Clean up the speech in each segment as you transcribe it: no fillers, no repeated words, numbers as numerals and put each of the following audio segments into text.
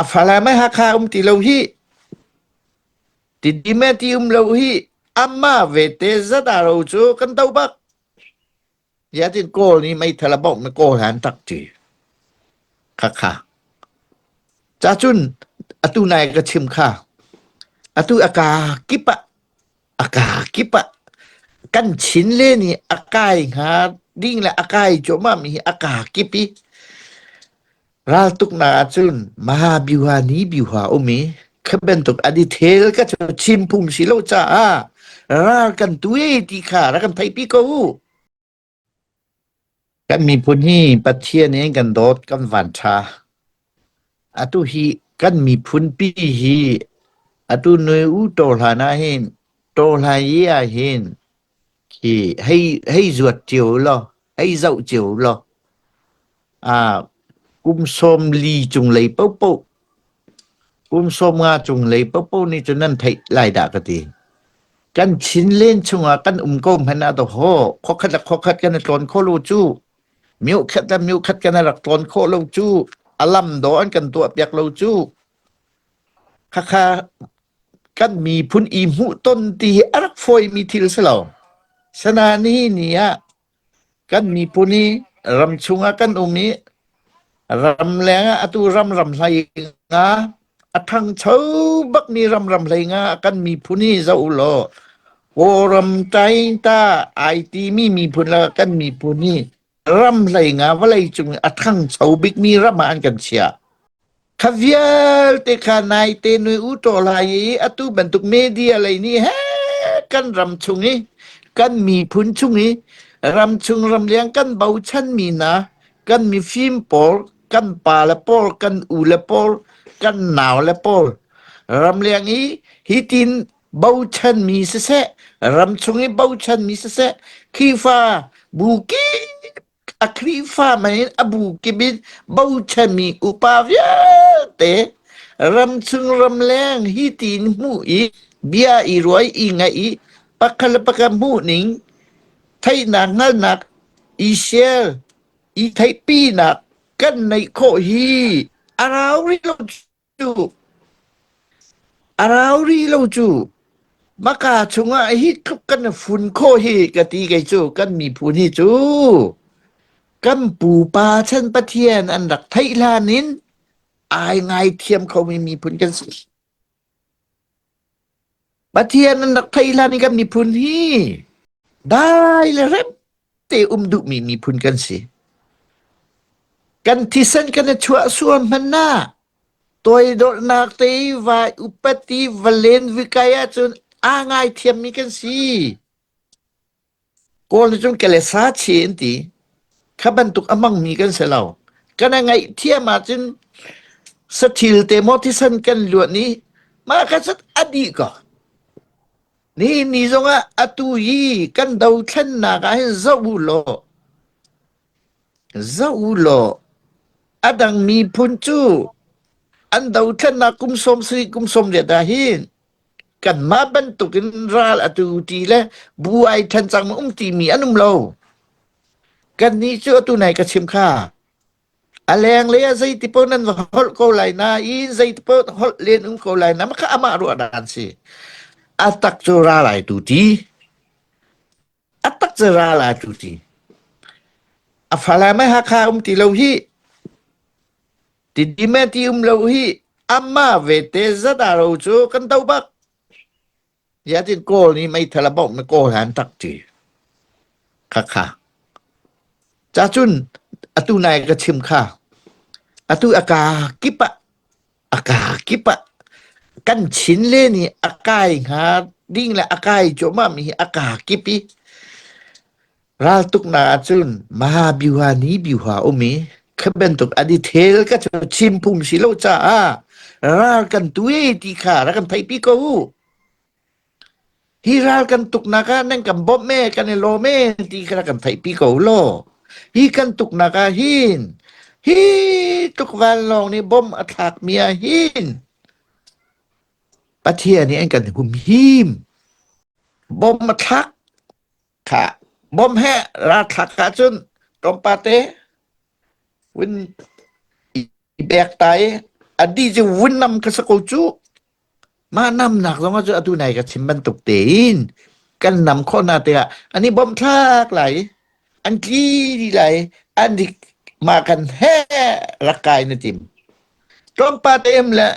A Falam ai Hakha um ti lo hi. Tidim ti um lo hi. Amma vete zadaro cu kan do bak. Yatin Kawl nih meithal a bawmh na Kawl han tak ti. Khakha. Cacun atu nai ka chim kha. Atu aka kip ah aka kip ah kan Chin le nih a kai hnga ding le a kai cuahmah mi hi a kaa kip i raltuknak ahcun maha biuha ni biuha um i kha bantuk an i thel ka cu chim phung si lo caah ral kan tu e ti kha rak kan theihpi ko u. Kan miphun hi Pathian in kan dawt kan van ṭha. Atu hi kan miphun pi hi atu nui u to hlan ah hin to hlan yi ah hin khi hei hei zuat cio law hei zoh cio law ah kum 40 cunglei paohpaoh kum 50 cunglei paohpaoh nih cun nan theih lai dah ka ti. Kan Chinlen chungah kan um ko hmanh ah dawhaw khuakhat le khuakhat kan i tlawn kho lo cu miukhat le miukhat kan i rak tlawn khawh lo cu a lam dawh an kan tuah piak lo cu khakha kan miphun i hmuhton ti hi a rak fawimi thil si lo. Sana nihin ni ah Kan miphun hi ramchung ah kan um i ramleng ah atu ram ram hlei nga a ṭhangcho bakmi ram ram hlei nga kan miphun hi zoh u law Kawlram taingta ai timi miphun le kan miphun hi ram hlei nga vawlei cung i a ṭhangcho bikmi ram ah an kan chiah. Kha vialte kha naite nui u ṭaw lai i atu bantuk media lei nih he kan ram chung i kan miphun chung i ramchung ramleng kan bochanmi hna kan mifim pawl kan pa le pawl kan u le pawl kan nau le pawl ramleng i hitin bochanmi siseh ramchung i bochanmi siseh Khrihfa bu kip a Khrihfa man in a bu kip in bochanmi upa vialte ramchung ramleng hi tiin hmuh i bia i ruai i ngaih i pakhat le pakhat hmuhning theihnak hngalhnak i share i theihpinak kan neih khawh hi a rau rih lo cu A rau rih lo cu. Maka chungah hi tluk kan fun khawh hi ka ti kei cu kan miphun hi cu kan pupa chan Pathian an rak theih hlan in ai ngai thiam khomi miphun kan si. Pathian an rak theih hlan i kan miphun hi dai le rem te um duhmi miphun kan si. Kan thisen kan i chuah sual hmanh ah toidornak te i vai upat i va len vikai ahcun aa ngaithiammi kan si. Kawl nih cun kele sa chi an ti. Kha bantuk a hmangmi kan si lo. Kan i ngaihthiam ahcun sathil te maw thisen kan luan i mah kha cun a dih ko. Nihin ni zongah atu hi kan dothlennak ah hin zoh u law zoh u law a dang miphun cu an dothlennak kum 70 kum 80 ah hin kanmah bantukin ral atu ti le bu ai ṭhen cang um timi an um lo. Kannih cu atu nai ka chim kha. A lenglei ah zeiti paoh nan va holh ko lai nain zeiti paoh holh len um ko lai na kha amah ruah dan si. A tak cu ral ai tu ti. A tak cu ral ai tu ti. A Falam ai Hakha um ti lo hi. Tidim ti um lo hi. Amah vete zadaro cu kan do bak. Yatin Kawl nih meithal a bawmh na Kawl han tak ti. Khakha. Cacun atu nai ka chim kha. Atu aka kip ah aka kip ah kan Chin le nih a kai hnga ding le a kai cuahmah mi hi a ka kip i Raltuknak ahcun maha biuha ni biuha um i kha bantuk an i thel ka cu chim phung si lo caah ral kan tu e ti kha rak kan theihpi ko u. Hi ral kan tuknak ah nan kan bawmh e kan i lawm e ti kha rak kan theihpi ko law. Hi kan tuknak ah hin hi tluk vanlawng nih bom a thlakmi ah hin Pathian nih an kan humhim. Bom a thlak Khah, bom he ralthlak ahcun tlawmpate vun i bek ta i A di cu vun nam ka sa ko cu. Mah namnak zong ah cu atu nai ka chim bantuk tein kan nam khawh hna tikah an i bawmh thlak lai i an tli dih lai i an dik mah kan he rak kai na tim. Tlawmpal te em le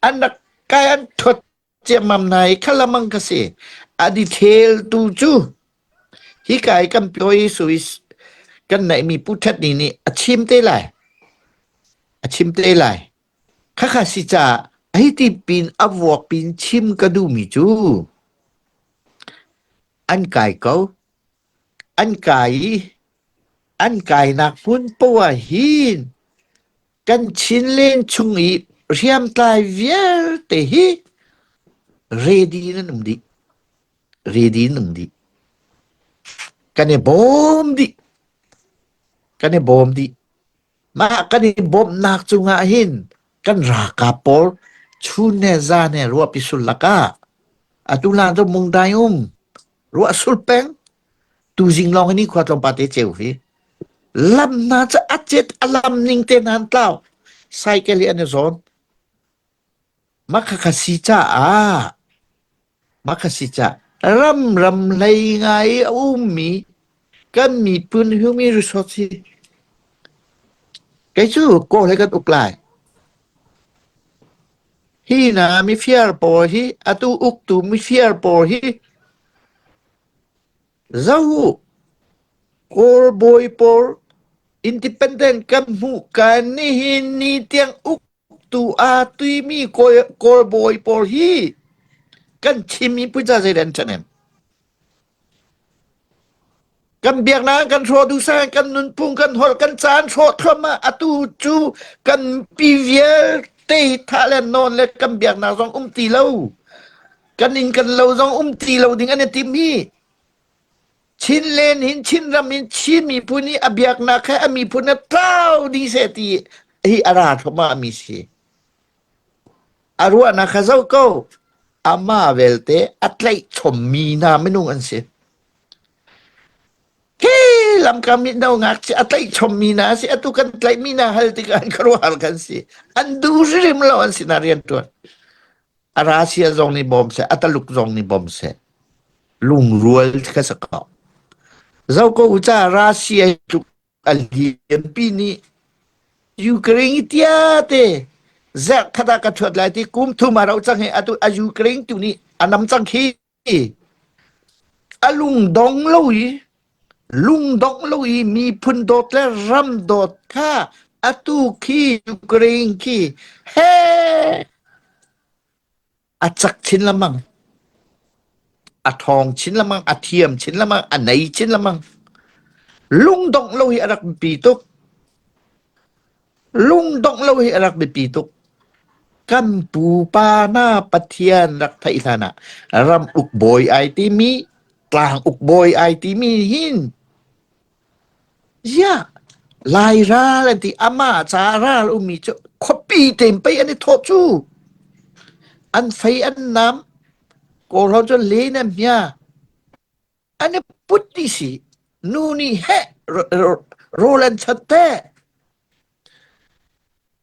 an rak kai an thuat ciammam hna i khalamang ka si. A detail tu cu hika i kan pyoe Swiss kan neihmi Pu That Ni nih a chim te lai. A chim te lai. Khakha si caah hiti pin a vuak pin chim ka duhmi cu an kai ko. An kai i an kainak hmun poah ah hin kan Chinland chung i hriamtlai vialte hi ready in an um dih. Ready in um dih. Kan i bawm dih. Kan i bawm dih. Mah kan i bawmhnak cungah hin kan ralkap pawl chun he zan he ruahpi sul lakah atu hlan cu mungdai um ruah sul peng tuzing lawng in khua tlawmpal te ceu hi lam hna cu a cet a lam ning te hna an tlau cycle hi an i zawn mah khakha si caah Mah kha si cah ramram hlei ngai i a ummi kan miphun human resource hi kei cu Kawl he kan uk lai. Hi hna mifiar pawl hi atu uktu mifiar pawl hi zoh u Kawl bawi pawl independent kan hmuh kan nihin ni tiang uk Tu aa tuimi Kawl bawi pawl hi kan Chin miphun ca zeidah an ṭhahnem? Kan biaknak kan hrawh duhsah kan nunphung kan holh kan ca an hrawh thluahmah atu cu kan pi vialte thah le nawn le kan biaknak zong um ti lo kan inn kan lo zong um ti lo ding an i tim hi Chinland hin Chinram in Chin miphun i a biaknak he a miphun a tlau dih seh ti hi a ra thluahmah mi si. A ruahnak kha zoh ko. Amah velte a tlaih chommi hna minung an si. Hi lamkam nih no ngakchia a tlaih chommi hna a si. Atu kan tlaihmi hna hal tikah an khuaruahhar kan si. An duh hrim lo an sinah rianṭuan. A Russia zong nih bawm seh, a Taluk zong nih bawm seh. Lungrual kha si ko. Zo ko u ca Russia tluk a lianpi nih Ukraine tiate zerh khat ah ka thuat lai ti kum thum a rauh cang hi atu a Ukraine tu nih a nam cang khi a lungdong lo i lungdong lo i miphun dawt le ram dawt kha atu khi Ukraine khi he a cak chin lengmang a ṭhawng chin lengmang a thiam chin lengmang a nei chin lengmang lungdongh lo hi a rak biapi tuk Lungdongh lo hi a rak biapi tuk. Kan pupa hna Pathian rak theih hlan ah ram uk bawi ai timi, tlang uk bawi ai timi hin ziah Lai ral an ti amah caah ral ummi cu khuapi tein pei an i thawh cu. An fei an nam Kawlrawn cu len an hmia. An i put ti si. Nu nih heh rawl an chat teh.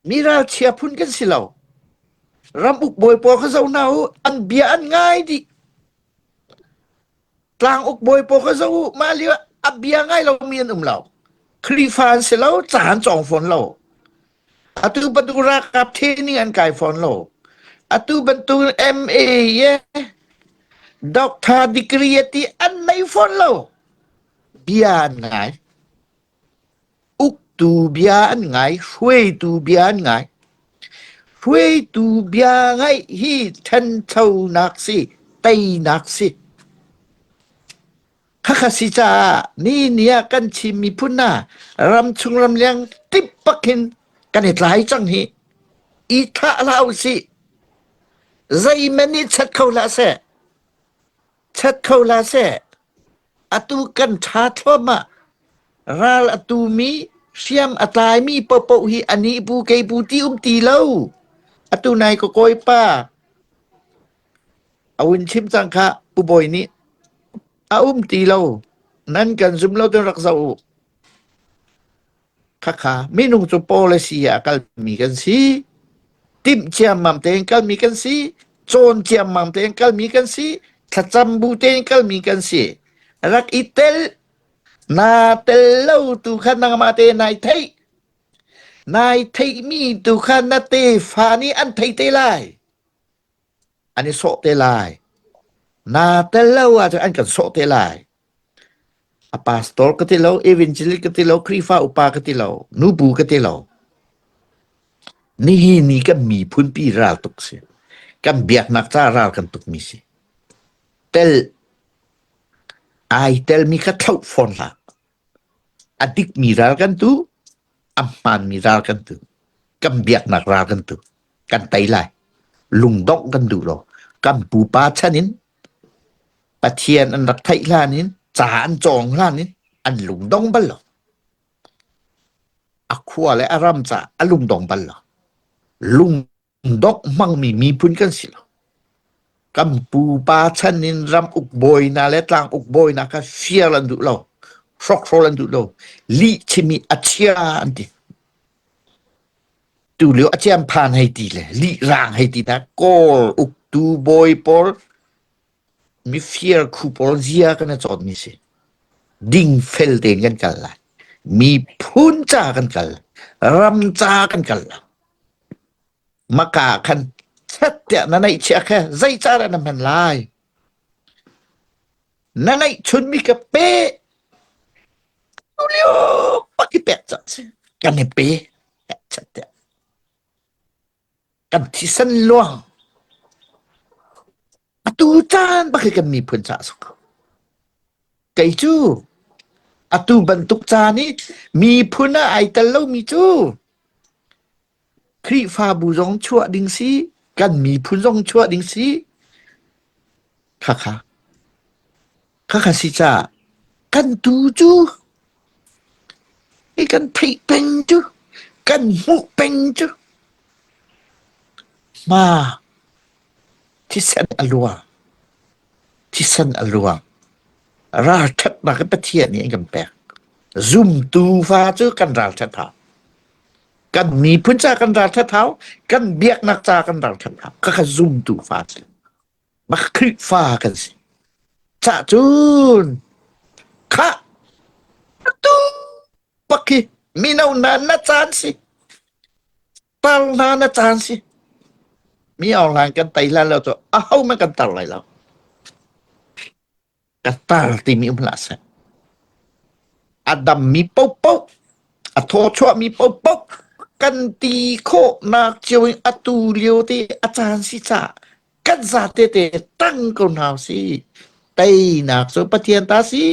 Mi ralchia phun kan si lo. Ram uk bawi pawl kha zoh hna u, an bia an ngai dih. Tlang uk bawi pawl kha zoh u, mah lio a bia ngai lomi an um lo. Khrihfa an si lo, ca an cawng fawn lo. Atu bantuk ralkap training an kai fawn lo. Atu bantuk MA ye doctor degree ti an nei fawn lo. Bia an ngai. Uktu bia an ngai, hruaitu bia an ngai. Hruaitu bia ngaih hi ṭhanchonak si, teinak si. Khakha si caah ni ni ah kan Chin miphun hna ramchung ramleng tip bak hin kan i tlai cang hi. I thlah hlah usih. Zeihmanh nih chat kho hlah seh. Chat kho hlah seh. Atu kan ṭha thluahmah. Ral a tumi, hriam a tlaimi paohpaoh hi anih bu kei bu ti um ti lo. Atu nai ka kawipa A hun chim cang kha Pu Bawi nih a um ti lo. Nan kan zum lo cun rak zoh u. Khakha minung cu policy ah a kalmi kan si. Timh ciammam tein kalmi kan si, cawn ciammam tein kalmi kan si, thlacam bu tein kalmi kan si. Rak i tel, naa tel lo tu kha nangmah te nai theih. Nai theihmi tu kha na tefa nih an thei te lai. An i sawh te lai. Naa tel lo ahcun an kan sawh te lai. A pastor ka ti lo, evangelist ka ti lo, Khrihfa upa ka ti lo, nubu ka ti lo. Nihin ni kan miphun pi ral tuk si. Kan biaknak ca ral kan tuk mi si. Tel ai telmi kha thloh fawn hlah. A dikmi ral kan tu, a hmaanmi ral kan tu, kan biaknak ral kan tu. Kan tei lai. Lungdongh kan duh lo. Kan pupa chan in Pathian an rak theih hlan in, ca an cawng hlan in an lungdong bal lo. A khua le a ram ca a lungdong bal lo. Lungdongh hmangmi miphun kan si lo. Kan pupa chan in ram uk bawi hna le tlang uk bawi hna kha fial an duh lo. Hrokhrawl an duh lo. Lih chim i a chia an ti. Tulio a ciamphan hei ti le lihraang hei ti hna Kawl uktu bawi pawl mifir khu pawl zia kan i cawnmi si. Dingfel tein kan kal lai. Miphun ca kan kal. Ram ca kan kal lo. Maka khan chet tiah na neihchiah kha zei ca dah na hman lai? Na neihchunmi ka pe. Tulio pak i pek cang si. Kan i pe. Chet tiah. Kan thisen luang. Atu caan bak hi kan miphun caah si ko. Kei cu atu bantuk caan i miphun ah ai tel lomi cu Khrihfabu zong chuah ding si, kan miphun zong chuah ding si. Khakha. Khakha si caah kan tu cu hi kan theih peng cu, kan hmuh peng cu. Hma thisen a luang. Thisen a luang. Ralṭhatnak hi Pathian nih an kan pek. Zumtu fa cu kan ralṭhat hau. Kan miphun ca kan ralṭhat hau, kan biaknak ca kan ralṭhat hau. Khakha zumtu fa si. Bak Khrihfa kan si. Cah cun khah atu bak hi mino hna na caan si. Tar hna na caan si. Mi online kan tei hlan lo cu aho man kan tar lai lo. Ka tar timi um hlah seh. A dammi paohpaoh, a thawchuahmi paohpaoh kan ti khawhnak cio in atu lio te a caan si caah kan zate te tang ko hna usih. Teinak cu Pathian ta si.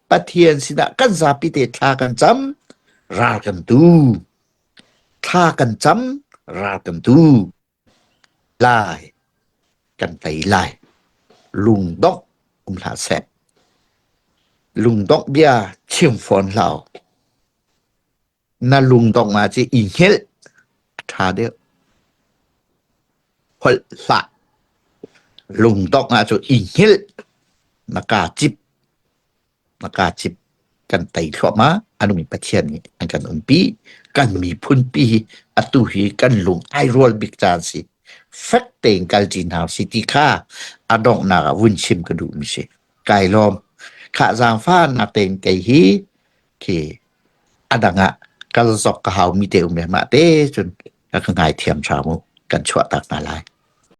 Pathian sinah kan zapi te thla kan cam, ral kan tu. Thla kan cam, ral kan tu. Lai kan tei lai. Lungdongh um hlah seh. Lungdongh bia chim fawn hlah. Na lungdongh ah ci i hngilh a ṭha deuh. Holh hlah. Lungdongh ah cu i hngilh na kaa cip. Na kaa cip kan tei thluahmah. A nungmi Pathian nih an kan umpi. Kan miphun pi hi atu hi kan lung ai rual bik caan si. Fek tein kal ṭi hna si ti kha a donghnak ah vun chim ka duhmi si. Kai lawm. Khah zaangfahnak tein kei hi khi a dang ah kal zok ka haumi te um le mah te cun ka ngaithiam hram u. Kan chuah tak hna lai.